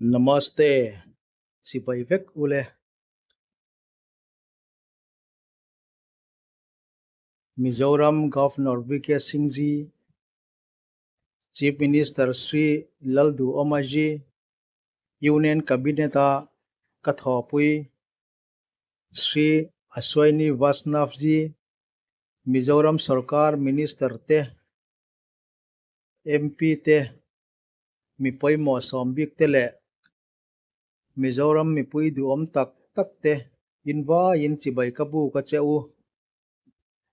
Namaste, sipai vek ule. Mizoram Governor VK Singh ji, Chief Minister Shri Lalduhoma ji, Union Cabinet a ka thawhpui Shri Ashwini Vaishnav ji, Mizoram Sorkar Minister te, MP te, mi pawimawh sawm bik te leh Mizoram mipui duhawm tak tak te in vaiin chibai ka buk a che u.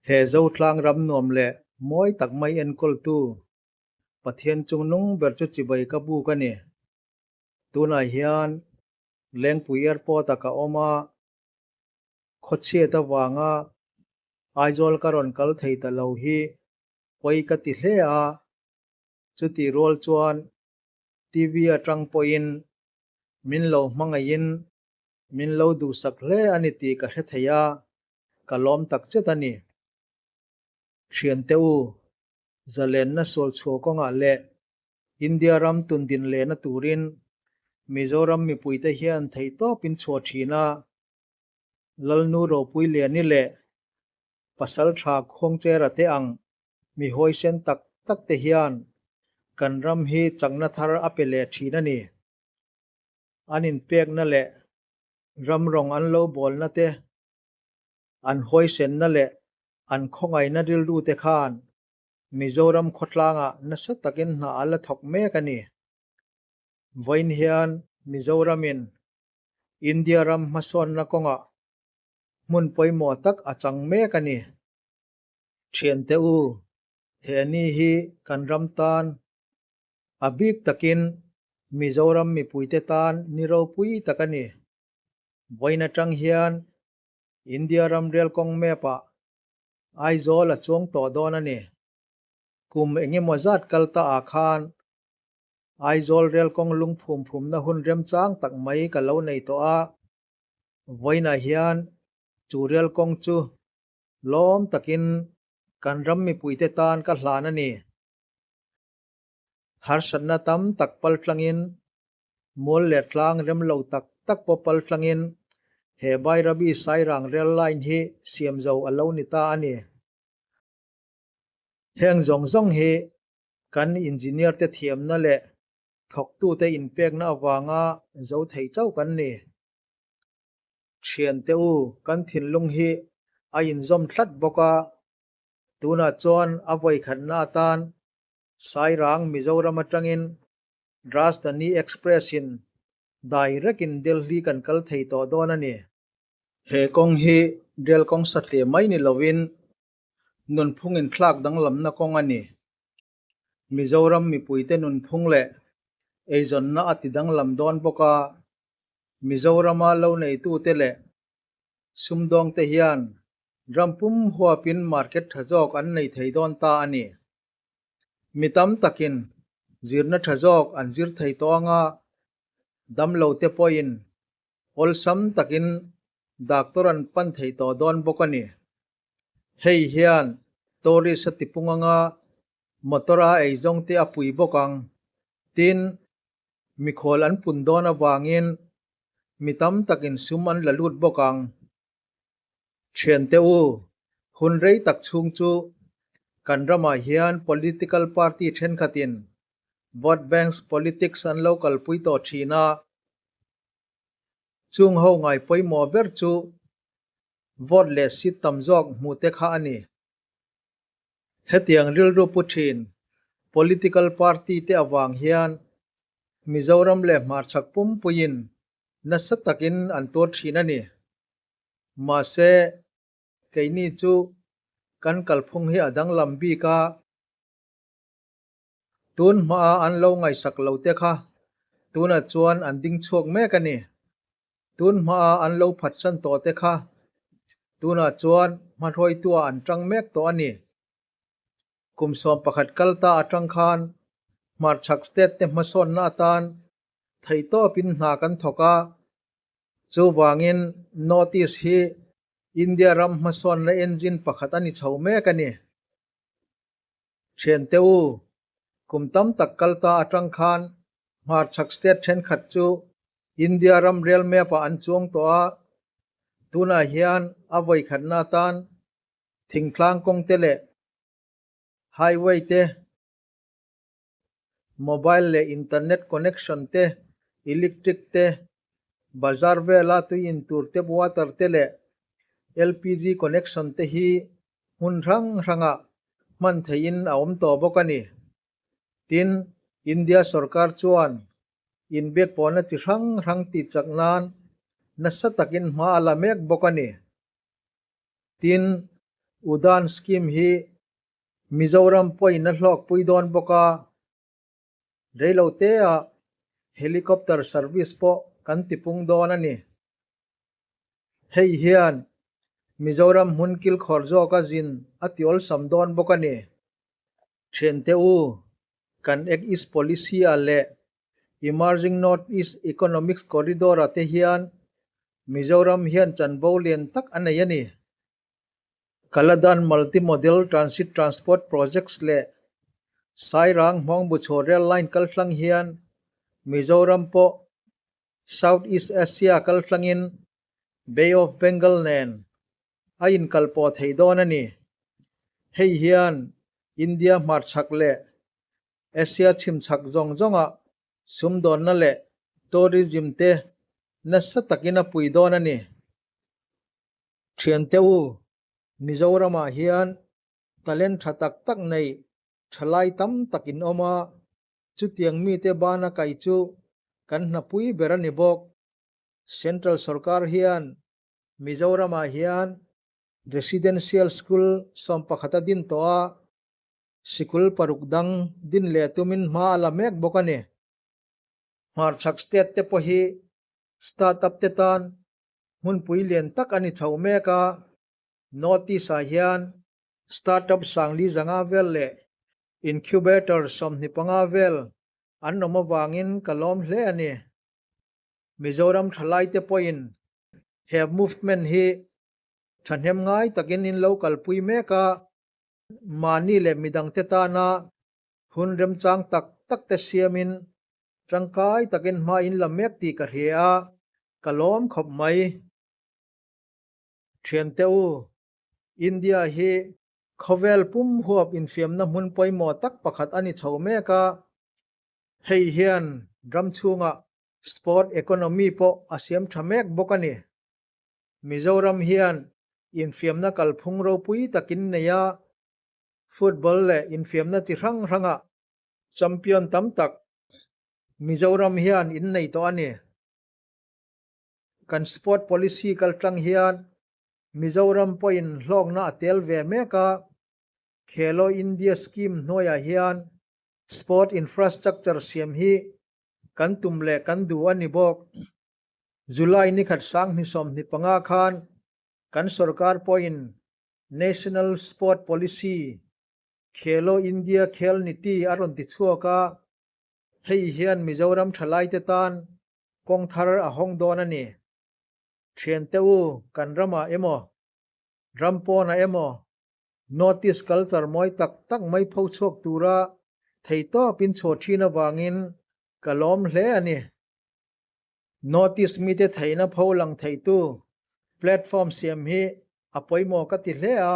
He Zotlang ram nuam leh mawi tak mai enkawltu Pathian chung nung ber chu chibai ka buk a ni. Tunah hian Lengpui Airport ah ka awm a, khawchhiat avanga Aizawl ka rawn kal thei ta lo hi pawi ka ti hle a, chutih rual chuan TV atang pawhin min lo hmangaihin min lo duhsak hle a ni tih ka hre thei a, ka lawm tak chet a ni. Thiante u, zalenna sual chhuah kawngah leh India ram tundin lehna turin Mizoram mipuite hian theihtawpin chhuah thin a, Lalnu Ropui Liani leh Pasal tha Khuangchera te ang mi huaisen tak tak te hian kan ram hi chakna thar a pe leh thin a ni. An inpekna leh ram rawng an lo bawlna te, an huaisenna leh an khawngaihna rilru te khan Mizoram khawtlangah nasa takin hna a la thawk mek a ni. Vawiin hian Mizoramin India ram hmasawnna kawngah hmun pawimawh tak a chang mek a ni. Thiante u, he ni hi kan ram tan a bik takin Mizoram mipuite tan ni ropui tak a ni. Vawiin atang hian India ram rel kawng map ah Aizawl a chuang tawh dawn a ni. Kum engemaw zat kal ta ah khan Aizawl rel kawng lungphum phumna hun remchang tak mai ka lo nei tawh a, vawiinah hian chu rel kawng chu lawm takin kan ram mipuite tan ka hlan a ni. Harsatna tam tak pal tlangin, mual leh tlang rem lo tak tak pawh pal tlangin he Bairabi Sairang rail line hi siam zo a lo ni ta a ni. Heng zawng zawng hi kan engineer te thiamna leh thawktute inpekna avanga zo thei chauh kan ni. Thiante u, kan thinlung hi a inzawm tlat bawk a, tunah chuan a vawikhatna atan Sairang Mizoram atangin Rajdhani Express in direct in Delhi kan kal thei tawh dawn a ni. He kawng hi rel kawng satliah mai ni lovin nunphung inthlak danglamna kawng a ni. Mizoram mipuite nunphung leh eizawnna a ti danglam dawn bawk a, Mizorama lo neitute leh sumdawngte hian ram pum huapin market tha zawk an nei thei dawn ta a ni. Mi tam takin zirna tha zawk an zir thei tawh anga damlote pawhin awlsam takin doctor an pan thei tawh dawn bawk a ni. Hei hian tourist a tipung anga motor a eizawng te a pui bawk ang. Tin, mikhual an pun dawn avangin mi tam takin sum an la lut bawk ang. Thiante u, hun rei tak chhung chu kan ramah hian political party thenkhatin vote banks politics an lo kalpui tawh thin a. Chung ho ngai pawimawh ber chu vote leh seat tam zawk hmuh te kha a ni. Hetiang rilru pu thin political party te avang hian Mizoram leh hmarchhak pumpuiin nasa takin an tuar thin a ni. Mahse, keini chu kan kalphung hi a danglam bik a, tun hmaa an lo ngaihsak lo te kha tunah chuan an ding chhuak mek a ni. Tun hmaa an lo phatsan tawh te kha tunah chuan hmahruaituah an tang mek tawh a ni. Kum 11 kal ta atang khan hmarchhak state te hmasawnna atan theihtawpin hna kan thawk a, chuvangin North East hi India ram hmasawnna engine pakhat a ni chho mek a ni. Thiante u, kum tam tak kal ta atang khan Hmarchhak state thenkhat chu India ram rail map-ah an chuang tawh a, tunah hian a vawikhatna atan thingtlang kawng te leh highway te, mobile leh internet connection te, electric te, bazar vela tui in tur tap water te leh LPG connection te hi hmun hrang hrangah hman theihin a awm tawh bawk a ni. Tin, India sorkar chuan inbiakpawhna chi hrang hrang tihchak nan nasa takin hma a la mek bawk a ni. Tin, Udan scheme hi Mizoram pawhin a hlawkpui dawn bawk a, reiloteah helicopter service pawh kan tipung dawn a ni. Hei hian Mizoram hmun kilkhawr zawka zin a ti awlsam dawn bawk a ni. Thiante u, kan Act East Policy-ah leh Emerging North East Economics Corridor-ah te hian Mizoram hian chanvo lian tak a nei a ni. Kaladan Multi-Modal Transit Transport Projects leh Sairang Hmawngbuchhuah Rail Line kaltlang hian Mizoram pawh South East Asia kaltlangin Bay of Bengal nen a inkalpawh thei dawn a ni. Hei hian India hmarchhak leh Asia chhimchhak zawng zawngah sumdawnna leh tourism te nasa takin a pui dawn a ni. Thiante u, Mizoramah hian talent tha tak tak nei thalai tam tak in awm a, chutiang mite bana kai chu kan hnapui ber a ni bawk. Central sorkar hian Mizoramah hian Residential School 11 a din tawh a, sikul paruk dang din leh tumin hma a la mek bawk a ni. Hmarchhak state te pawh hi startup te tan hmunpui lian tak a ni chho mek a, North East-ah hian startup sangli zanga vel leh incubator 25 vel an awm avangin ka lawm hle a ni. Mizoram thalaite pawhin he movement hi thahnem ngai takin in lo kalpui mek a, mahni leh midangte tana hun remchang tak tak te siamin tangkai takin hma in la mek tih ka hria a, ka lawm khawp mai. Thiante u, India hi khawvel pum huap infiamna hmun pawimawh tak pakhat a ni chho mek a, hei hian ram chhungah sport economy pawh a siam tha mek bawk a ni. Mizoram hian infiamna kalphung ropui takin nei a, football leh infiamna chi hrang hrangah champion tam tak Mizoram hian in nei tawh a ni. Kan sport policy kaltlang hian Mizoram pawhin hlawkna a tel ve mek a, Khelo India scheme hnuaiah hian sport infrastructure siam hi kan tum leh kan duh a ni bawk. July ni khat 2025 khan kan sorkar pawhin National Sport Policy Khelo India Khel Niti a rawn ti chhuak a, hei hian Mizoram thalaite tan kawng thar a hawng dawn a ni. Thiante u, kan ramah emaw, ram pawnah emaw North East culture mawi tak tak mai pho chhuak tura theitawpin chhuah thin avangin ka lawm hle a ni. North East mite theihna pho lang theitu platform siam hi a pawimawh ka ti hle a,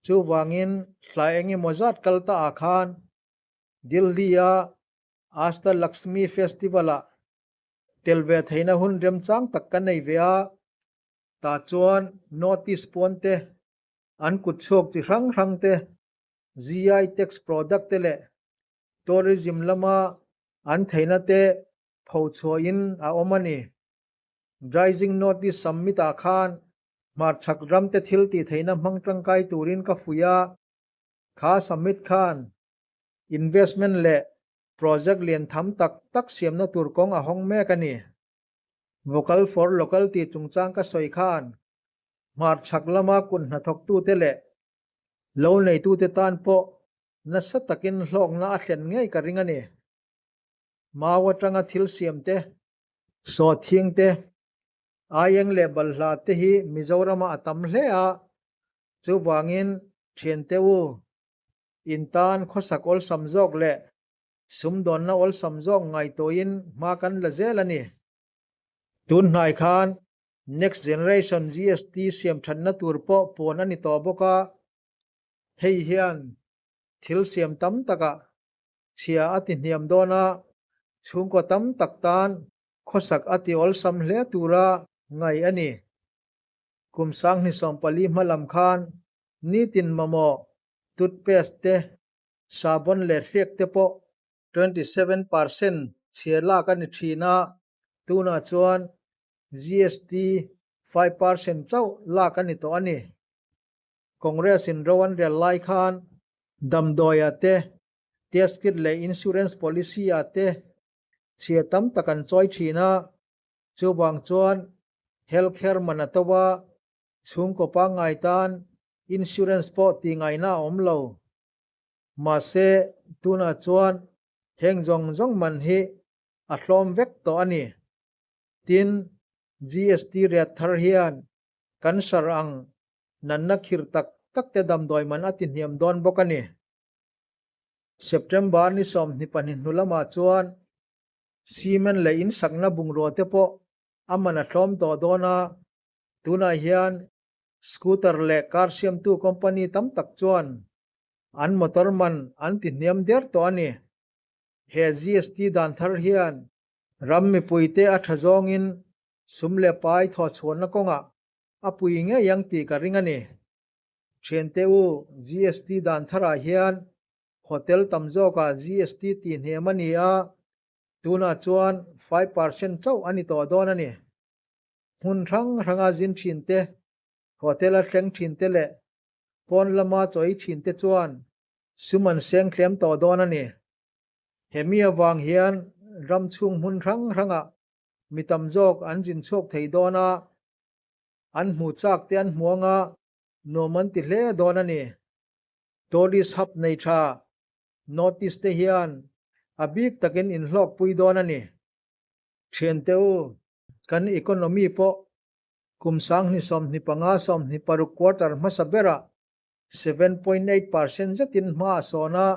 chuvangin thla eng emaw zat kal ta ah khan Delhi-a Asta Lakshmi Festival-ah tel ve theihna hun remchang tak ka nei ve a, tah chuan North East pawn te, an kut chhuak chi hrang hrang te, GI tax product te leh tourism lama an theihna te pho chhuahin a awm a ni. Rising North East Summit ah khan hmarchhak ram te thil tih theihna hmang tangkai turin ka fuih a, kha summit khan investment leh project lian tham tak tak siamna tur kawng a hawng mek a ni. Vocal for Local tih chungchang ka sawi khan hmarchhak lama kut hnathawktute leh lo neitute tan pawh nasa takin hlawkna a thlen ngei ka ring a ni. Mau atanga thil siam te, sawhthing te, aieng leh balhla te hi Mizoramah a tam hle a, chuvangin thiante u, in tan khawsak awlsam zawk leh. Sumdawnna awlsam zawk ngaihtuahin hma kan la zel a ni. Tun hnai khan Next Generation GST siam thatna tur pawh pawn a ni tawh bawk a, hei hian thil siam tam takah chhia a ti hniam dawn a, chhungkaw tam tak tan khawsak a ti awlsam hle tura ngaih a ni. Kum 2014 hma lam khan nitin mamawh toothpaste te, sabon leh hriak te pawh 27% chhia lak a ni thin a, tunah chuan GST 5% chauh lak a ni tawh a ni. Congress in ro an rel lai khan damdawiah te, test kit leh insurance policy ah te chhia tam tak an chawi thin a, chuvang chuan health care man a to a, chhungkaw pangngai tan insurance pawh tih ngaihna a awm lo. Mahse, tunah chuan heng zawng zawng man hi a hlawm vek tawh a ni. Tin, GST riat thar hian kan sar ang nanna khir tak tak te damdawi man a ti hniam dawn bawk a ni. September ni 22 hnu lamah chuan cement leh in sakna bungrua te pawh a man a hlawm tawh dawn a, tunah hian scooter leh car siamtu company tam tak chuan an motor man an ti hniam der tawh a ni. He GST dan thar hian ram mipuite a tha zawngin sum leh pai thawhchhuahna kawngah a pui ngei ang tih ka ring a ni. Thiante u, GST dan tharah hian hotel tam zawkah GST tih hniam a ni a, tunah chuan 5% chauh a ni tawh dawn a ni. Hmun hrang hranga zin thin te, hotel a thleng thin te leh pawn lama chaw ei thin te chuan sum an seng tlem tawh dawn a ni. Hemi avang hian ram chhung hmun hrang hrangah mi tam zawk an zin chhuak thei dawn a, an hmu chak te an hmu anga nuam an ti hle dawn a ni. Tourist hub nei tha North East te hian a bik takin inhlawkpui dawn a ni. Thiante u, kan economy pawh kum 2025 26 quarter hmasa berah 7.8% zetin hma a sawn a,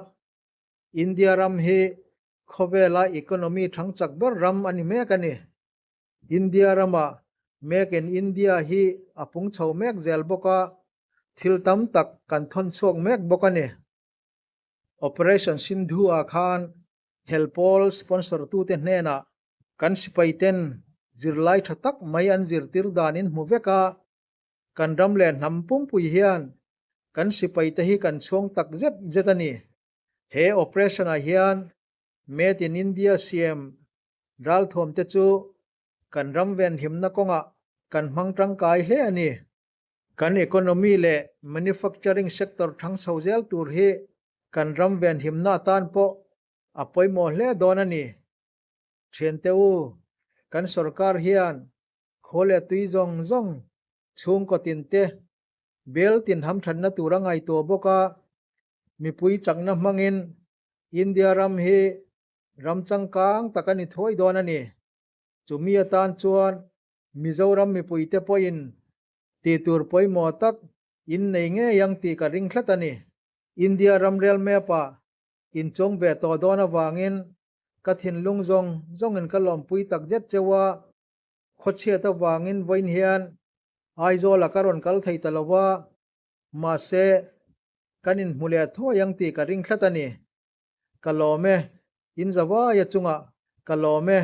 India ram hi khawvela economy thang chak ber ram a ni mek a ni. India rama Make in India hi a pung chho mek zel bawk a, thil tam tak kan thawn chhuak mek bawk a ni. Operation Sindhu-ah khan hel pawl sponsor tute hnenah kan sipai ten zirlai tha tak mai an zirtir danin hmu vek a, kan ram leh hnam pumpui hian kan sipai te hi kan chhuang tak zet zet a ni. He operation-ah hian Made in India siam ralthuam te chu kan ram venhimna kawngah kan hmang tangkai hle a ni. Kan economy leh manufacturing sector thang chho zel tur hi kan ram venhimna atan pawh a pawimawh hle dawn a ni. Thiante u, kan sorkar hian khaw leh tui zawng zawng chhungkaw tin te bel tin hamthanna tur a ngaihtuah bawk a, mipui chakna hmangin India ram hi ram changkang tak a ni thuai dawn a ni. Chumi atan chuan Mizoram mipuite pawhin tih tur pawimawh tak in nei ngei ang tih ka ring tlat a ni. India ram rel map ah in chawng ve tawh dawn avangin ka thinlung zawng zawngin ka lawmpui tak zet cheu a, khawchhiat avangin vawiin hian Aizawl ah ka rawn kal thei ta lo a, Mahse, kan inhmu leh thuai ang tih ka ring tlat a ni. Ka lawm e, in zavaia chungah ka lawm e.